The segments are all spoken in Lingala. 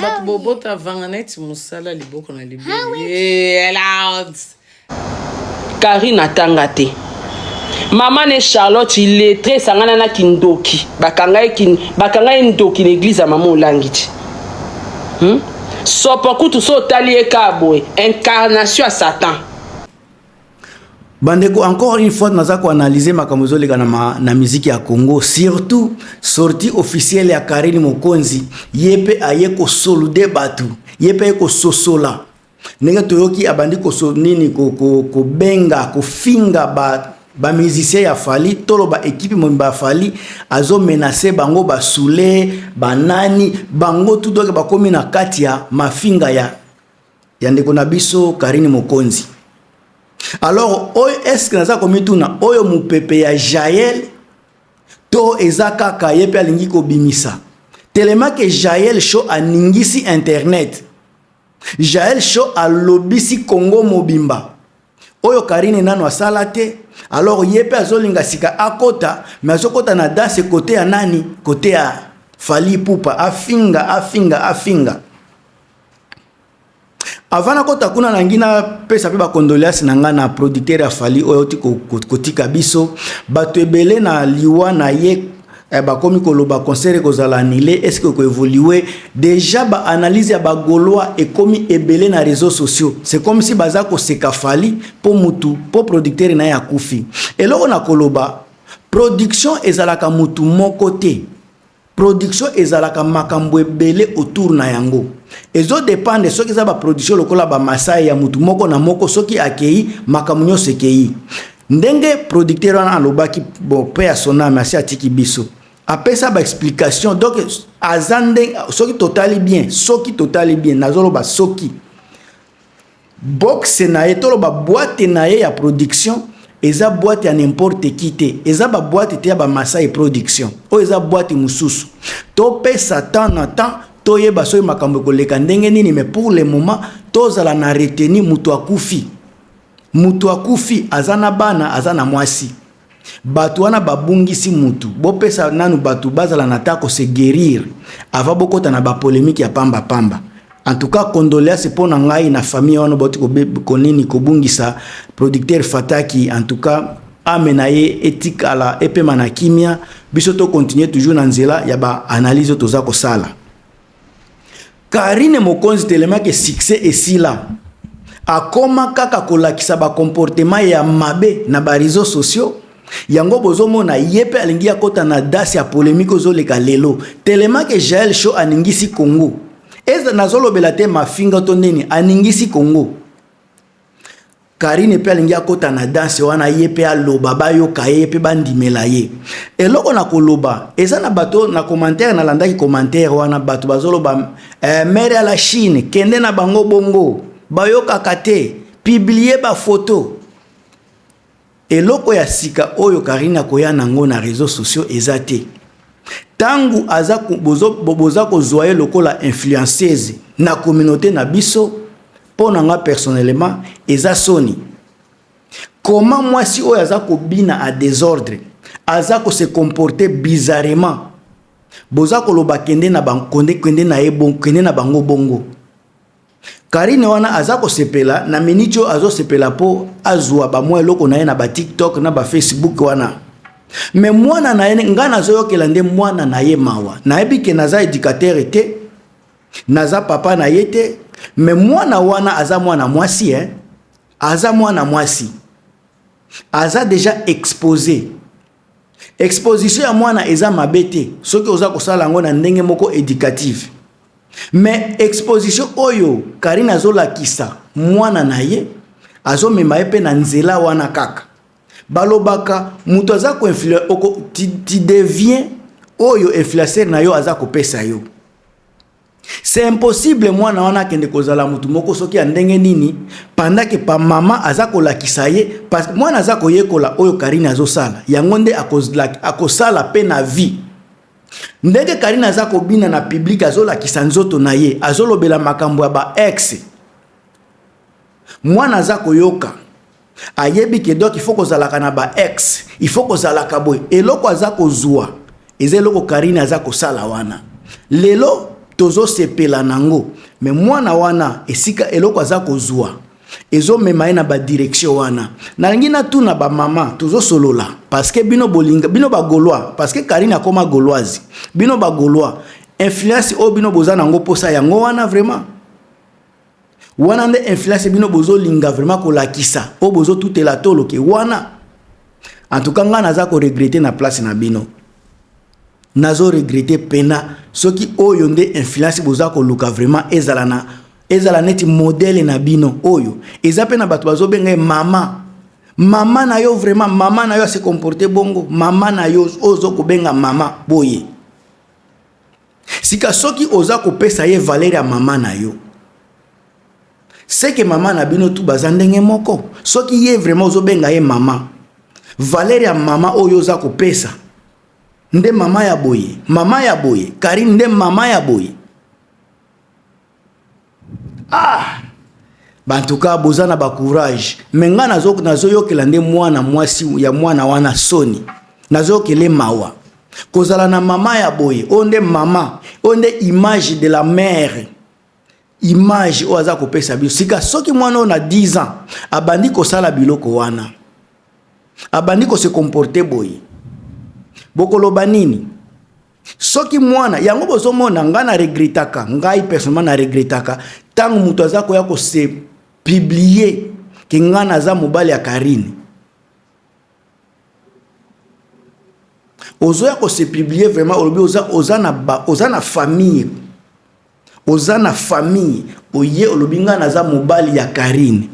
Bato bobota vanga neti mosala liboko na libele. Karine atanga te. Mama ne Charlotte illettré esangana na kindoki. Bakanga ye kin, bakanga ye ndoki na église ya mama Olangi ti. Sopo kutu so otali ye kaka boye, incarnation ya Satan. Bandeko, encore une fois naza koanalyse makambo ezoleka na miziki ya Congo, surtout sortie officielle ya Karine Mokonzi. Ye mpe aye kosolude bato, ye mpe aye kososola ndenge toyoki abandi koso nini kobenga ko, kofinga bamusicien ya Fally, toloba ekipe mobimba ya Fally. Azomenacer bango, basule banani bango tu, donc bakomi na kati ya mafinga ya ndeko na biso Karine Mokonzi. Alors oyo, est-ce naza komituna, oyo mopepe ya Jael to eza kaka ye mpe alingi kobimisa tellement que Jael Show aningisi internet, Jael Show alobisi Congo mobimba oyo Karine nano asala te. Alors ye mpe azolinga sika akota, mais azokota na danse côté ya nani? Côté ya Fally Ipupa. Afinga, afinga, afinga. Avant nakota kuna, nangi napesa mpe bacondoléance na ngai na producteur ya Fally oyo auti kotika biso. Bato ebele na liwa na ye bakomi koloba concert ekozala annulé, est-ce koévoluer. Déjà baanalyse ya bagaulois ekomi ebele na réseaux sociaux. C'est comme si baza koseka Fally mpo mutu, mpo producteur na ye akufi. Eloko na koloba, production ezalaka mutu moko te. Production ezalaka makambo ebele autour na yango. Ezodépendre soki eza baproduction lokola bamasai ya mutu moko na moko, soki akei, makambo nyonso ekei. Ndenge producteur wana alobaki, bon, mpe ya soname asi atiki biso, apesa baexplication. Donc aza ndenge, soki totali bien, soki totali bien, nazoloba soki box na ye, toloba boîte na ye ya production, eza boîte ya n'importe qui te, eza baboîte te ya bamasai production oyo, eza boîte mosusu. Topesa temps na temps, toyeba soki makambo ekoleka ndenge nini. Mais pour le moment tozala na retenu. Moto akufi, moto akufi aza na bana, aza na mwasi. Bato wana babungisi mutu. Bopesa nanu bato bazala na ta kose guérir avant bokɔta na bapolémique ya pambapamba. En tout cas, condoléance mpo na ngai na famille wana bauti konini kobungisa producteur Fataki. En tout cas, âme na ye etikala epema na kimia. Biso tocontinue toujours na nzela ya baanalyse oyo toza kosala. Karine Mokonzi, telemaki succès esila, akoma kaka kolakisa bacomportement ya mabe na baréseaux sociaux. Yango bozomona ye mpe alingi akɔta na danse ya polémique ozoleka lelo, tellement que Jael Show aningisi Congo. Eza nazolobela te mafinga to nini, aningisi Congo. Karine mpe alingi akɔta na danse wana, ye mpe aloba, bayoka ye mpe bandimela ye. Eloko na koloba eza na bato na commentaire, nalandaki commentaire wana, bato bazoloba mare ya la Chine, kende na bango bongo, bayokaka te, publie bafoto. Eloko ya sika oyo Karine akoya nango na réseaux sociaux eza te. Ntango aza boza kozwa ye lokola influenceuse na communauté na biso, mpo na nga personnellement eza soni. Comment mwasi oyo aza kobina a désordre, aza kose comporter bizarrement, boza koloba kende na bango, kende na ye bon, kende na bango bongo? Karine wana aza kosepela na miniti oyo, azosepela mpo azwa bamwa eloko na ye na baTikTok na baFacebook wana. Mais mwana na ye, ngai nazoyokela nde mwana na ye mawa. Nayebi ke naza éducateur te, naza papa na ye te, mais mwana wana aza mwana mwasi, eh? Aza mwana mwasi, aza déjà exposé. Exposition ya mwana eza mabe te soki oza kosala yango na ndenge moko éducative. Mais exposition oyo Karine azolakisa mwana na ye, azomema ye mpe na nzela wana. Kaka balobaka moto aza koinflue, tu deviens oyo influenceur na yo aza kopesa yo. C'est impossible mwana wana akende kozala motu moko soki ya ndenge nini, pendant que pa mama aza kolakisa ye, parce que mwana aza koyekola oyo Karine azosala, yango nde akosala mpe na vie. Ndenge Karine aza kobina na public, azolakisa nzoto na ye, azolobela makambo ya baex, mwana aza koyoka, ayebi ke donc il faut kozalaka na baex, il faut kozalaka boye. Eloko aza kozwa eza eloko Karine aza kosala wana. Lelo Tozosepela nango, mais mwana wana, esika eloko aza kozwa ezomema ye na badirection wana. Nalingi natuna bamama, tozosolola parce que bino bolinga, bino bagaulois, parce que Karine akoma gauloise. Bino bagaulois, influence oyo bino boza nango, mposa yango wana vraiment, wana nde influence bino bozolinga vraiment kolakisa, oyo bozotutela toloke wana. En tout cas, ngai naza koregretter na place na bino, nazoregretter pena soki oyo nde influence boza koluka vraiment ezala na ezala neti modèle na bino. Oyo eza mpe na bato bazobenga ye mama. Mama na yo vraiment, mama na yo ase comporte bongo? Mama na yo oyo ozokobenga mama boye? Sika soki oza kopesa ye valeur ya mama na yo, seke mama na bino tu baza ndenge moko. Soki ye vraiment ozobenga ye mama, valeur ya mama oyo oza kopesa nde mama ya boye, mama ya boye, Karine nde mama ya boye? Ah, bantuka boza na bacourage, mais ngai nazoyokela nde mwana mwasi ya mwana wana soni, nazoyokele mawa kozala na mama ya boye. Oyo nde mama, oyo nde image de la mère, image oyo aza kopesa biso. Sika soki mwana oyo na 10 ans abandi kosala biloko wana, abandi kose comporter boye, bokoloba nini? Soki mwana yango bozomona, ngai na regretaka, ngai personnellement na regretaka ntango moto aza koya kose publier ke ngai naza mobali ya Karine. Ozoya kose publier vraiment, olobi oza na famille, oza na famille, oye olobi ngai naza mobali ya Karine.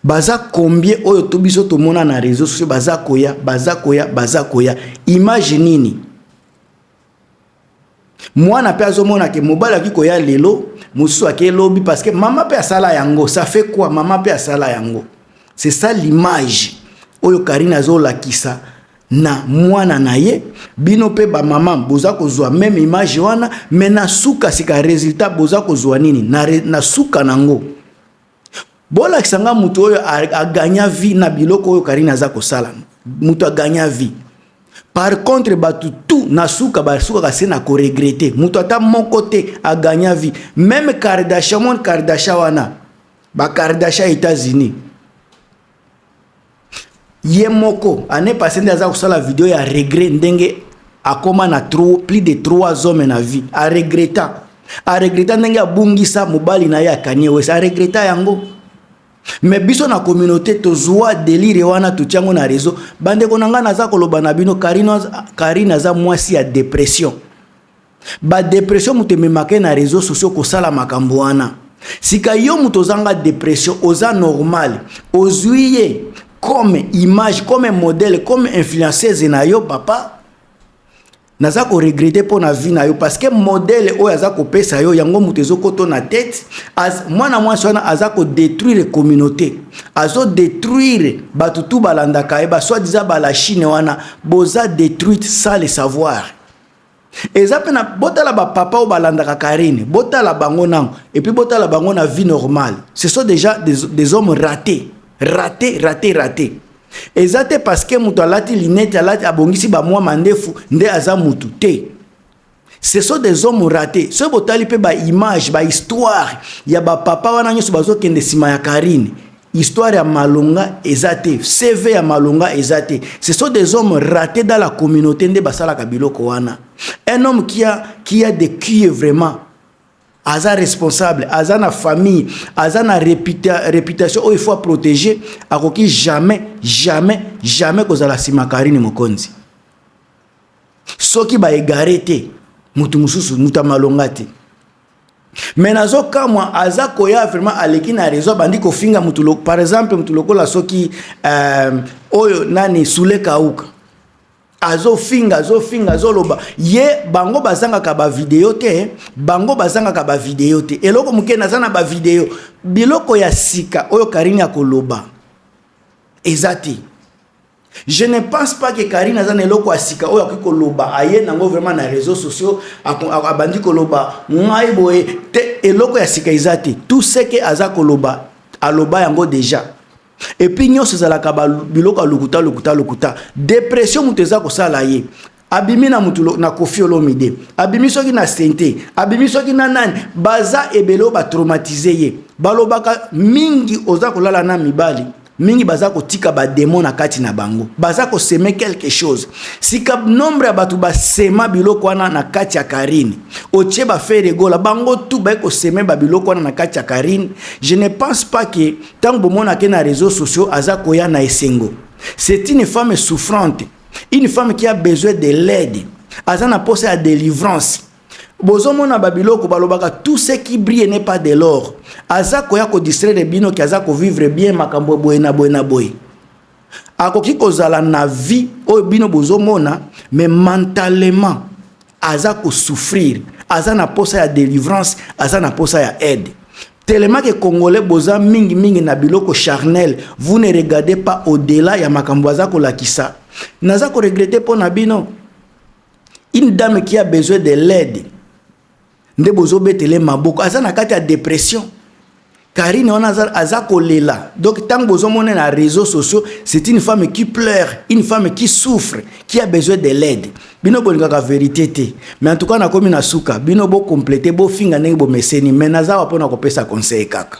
Baza combien oyo to biso tomona na réseau sociaux? Baza koya, baza koya, baza koya. Image nini mwana mpe azomona ke mobali akoki koya lelo, mosusu ake lobi, parce que mama mpe asala yango? Ça fait quoi? Mama mpe asala yango. C'est ça l'image oyo Karine azolakisa na mwana na ye. Bino mpe bamama boza kozwa même image wana, mais na suka sika résultat boza kozwa nini na suka nango? Bolakisa nga moto oyo aganya vie na biloko oyo Karine aza kosala, moto aganya vie. Par contre, bato tu na suka basukaka se na koregretter. Moto ata moko te aganya vie. Même Kardashian, mon Kardashian wana, bakardashian États-Unis, ye moko année passée nde aza kosala video ya regret ndenge akóma na trop, plus de trois hommes na vie. Aregreta, aregreta ndenge abungisa mobali na ye ya Kanye West, aregreta yango. Mais biso na communauté tozwa délire wana, totia yango na réseau. Bandeko na ngai, naza koloba na bino, Karine aza mwasi ya dépression. Badépression moto ememaka ye na réseau sociaux kosala makambo wana. Sika yo moto ozanga dépression, oza normal, ozwi ye comme image, comme modèle, comme influenceuse na yo, papa, naza koregretter mpo na vie na yo, parce que modèle oyo aza kopesa yo, yango moto ezokota na tête. Mwana mwasi wana aza kodétruire communauté, azodétruire bato tu balandaka ye, basoi-disant bala Chine wana. Boza détruite sans le savoir. Eza mpe na botala bapapa oyo balandaka Karine, botala bango nango, et puis botala bango na vie normale. Ce sont déjà des hommes ratés, ratés, ratés, ratés. Eza te parce que moto alati lunettes, alati, abongisi bamwa mandefu nde aza mutu te. Ce sont des hommes ratés. Soki botali mpe baimage, bahistoire ya bapapa wana nyonso bazokende nsima ya Karine, histoire ya malonga eza te, CV ya malonga eza te. Ce sont des hommes ratés dans la communauté nde basalaka biloko wana. Un homme qui a des culs vraiment, aza responsable, aza na famille, aza na réputation oyo il faut protéger, akoki jamais, jamais, jamais kozala nsima Karine Mokonzi. Soki baégare te, mutu mosusu, mutu ya malonga te. Mais nazokamwa, aza koya vraiment, aleki na réseau, abandi kofinga mutu, par exemple mutu lokola soki oyo nani, Sule Kauka. Azofinga, azofinga, azoloba ye. Bango bazangaka bavideo te, bango bazangaka bavideo te. Eloko moke, naza na bavideo. Biloko ya sika oyo Karine akoloba eza te. Je ne pense pas que Karine aza na eloko ya sika oyo akoki koloba, aye nango vraiment na réseaux sociaux, abandi koloba ngai boye te. Eloko ya sika eza te. Tout ce que aza koloba, aloba yango déjà. Et puis nyonso ezalaka biloko ya lokuta, lokuta, lokuta. Dépression moto eza kosala ye. Abimi na mutu na Koffi Olomide, abimi soki na Sente, abimi soki na nani, baza ebele oyo batraumatise ye. Balobaka mingi oza kolala na mibali mingi, baza kotika bademo na kati na bango, baza kosemer quelque chose. Sika nombre ya bato basema biloko wana na kati ya Karine, otie baFerre Gola, bango tu baye kosemer babiloko wana na kati ya Karine. Je ne pense pas que ntango bomonake na réseaux sociaux aza koya na esengo. C'est une femme souffrante, une femme qui a besoin de l'aide, aza na posa ya délivrance. Bozomona babiloko balobaka, tout ce qui brille n'est pas de l'or. Aza koya kodistraire bino ki aza kovivre bien, makambo boye na boye na boye. Akoki kozala na vie oyo bino bozomona, mais mentalement aza kosouffrir, aza na posa ya délivrance, aza na posa ya aide. Tellement que Congolais boza mingi mingi na biloko charnel, vous ne regardez pas au-delà ya makambo aza kolakisa. Naza koregretter mpo na bino. Une dame qui a besoin de l'aide nde bozobetele maboko. Aza na kati ya dépression, Karine wana, aza, aza kolela. Donc ntango bozomona na réseaux sociaux, c'est une femme qui pleure, une femme qui souffre, qui a besoin de l'aide. Bino bolingaka vérité te. Mais en tout cas, nakomi na suka. Bino bocompléter, bofinga ndenge bomeseni, mais naza wa mpona kopesa conseil kaka.